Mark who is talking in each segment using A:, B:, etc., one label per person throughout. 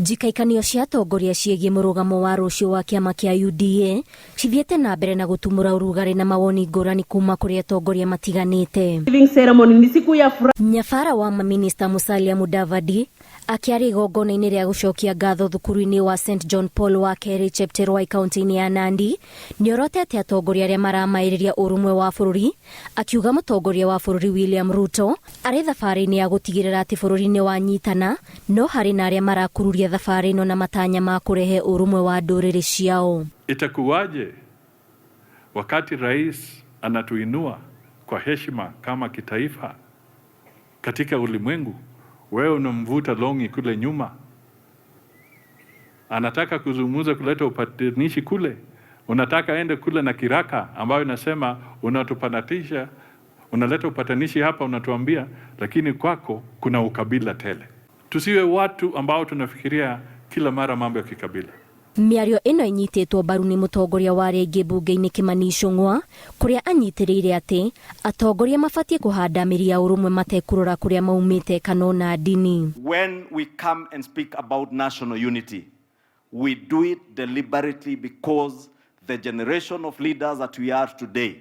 A: Njikaikanio cia atongoria ciĩgiĩ mũrũgamo wa rũciũ wa kĩama kĩa UDA cithiĩte na mbere na gũtumũra ũrugarĩ na mawoni ngũrani kuma kũrĩ atongoria matiganĩte.
B: Ceremony ni siku ya furaha.
A: Nyabara wa maminista Musalia Mudavadi akĩaria igongona-inĩ rĩa gũcokia ngatho thukuru-inĩ wa St John Paul wa kerĩ Chepterwai kaunti-inĩ ya Nandi nĩorotete atongoria arĩa maramaĩrĩria ũrũmwe wa bũrũri, akiuga mũtongoria wa bũrũri William Ruto arĩ thabarĩ-inĩ ya gũtigĩrĩra atĩ bũrũri nĩ wanyitana, no harĩ na arĩa marakururia thabarĩ ĩno na matanya ma kũrehe ũrũmwe wa ndũrĩrĩ ciao.
C: Itakuwaje wakati rais anatuinua kwa heshima kama kitaifa katika ulimwengu, wewe unamvuta longi kule nyuma? Anataka kuzungumza kuleta upatanishi kule, unataka aende kule na kiraka ambayo inasema unatupanatisha, unaleta upatanishi hapa, unatuambia, lakini kwako kuna ukabila tele. Tusiwe watu ambao tunafikiria kila mara mambo ya kikabila.
A: Mĩario ĩno ĩnyitĩtwo mbaru nĩ mũtongoria wa arĩa aingĩ mbunge-inĩ Kimani Ichung'wa, kũrĩa anyitĩrĩire atĩ atongoria mabatiĩ kũhanda mĩri ya ũrũmwe matekũrora kũrĩa maumĩte kana ona ndini.
D: When we come and speak about national unity, we do it deliberately because the generation of leaders that we are today,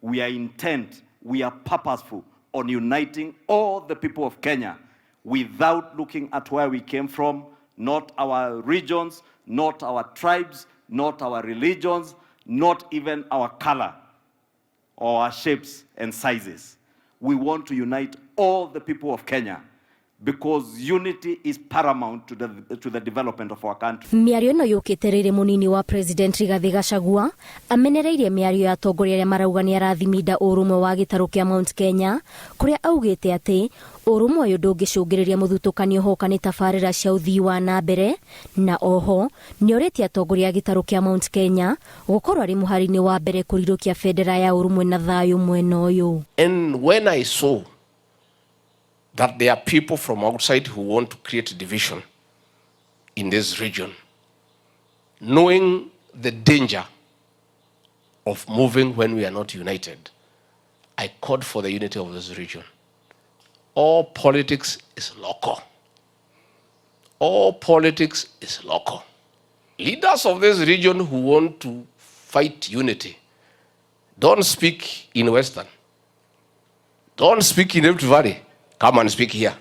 D: we are intent, we are purposeful on uniting all the people of Kenya without looking at where we came from, not our regions, not our tribes, not our religions, not even our color or our shapes and sizes. We want to unite all the people of Kenya because unity is paramount to the development of our country.
A: Mĩario ĩno yũkĩte rĩrĩ mũnini wa President Rigathĩ Gachagua amenereirie mĩario ya atongoria arĩa marauga nĩ arathiminda ũrũmwe wa gĩtarũ kĩa Mount Kenya, kũrĩa augĩte atĩ ũrũmwe ũyũ ndũngĩcũngĩrĩria mũthutũkanio hoka nĩ tabarĩra cia ũthii wa na mbere, na oho nĩorĩtie atongoria a gĩtarũ kĩa Mount Kenya gũkorwo arĩ mũhari-inĩ wa mbere kũrirũkia bendera ya ũrũmwe na thayũ mwena ũyũ.
E: And when I saw that there are people from outside who want to create division in this region, knowing the danger of moving when we are not united, I called for the unity of this region. All politics is local. All politics is local. Leaders of this region who want to fight unity, don't speak in Western. Don't speak in Rift Valley. Come and speak here.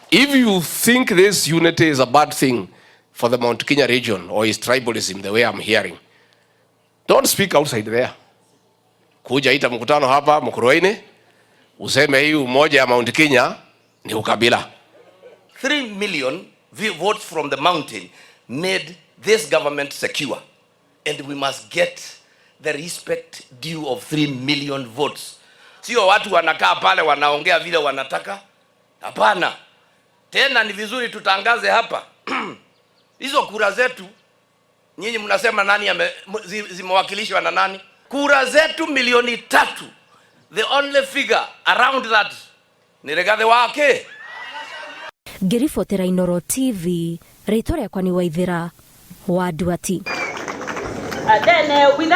E: If you think this unity is a bad thing for the Mount Kenya region or is tribalism, the way I'm hearing, don't speak outside there. Kuja ita mkutano hapa Mukurweini, useme hii umoja ya Mount Kenya ni ukabila.
F: 3 million votes from the mountain made this government secure. And we must get the respect due of 3 million votes. Sio watu wanakaa pale wanaongea vile wanataka. Hapana. Tena ni vizuri tutangaze hapa hizo kura zetu. Nyinyi mnasema nani zimewakilishwa na nani? Kura zetu milioni 3, the only figure around that ni Rigathi wake.
A: Ngĩribotera Inooro TV, rĩtwa rĩakwa nĩ Waithĩra wa Nduati.
B: Then with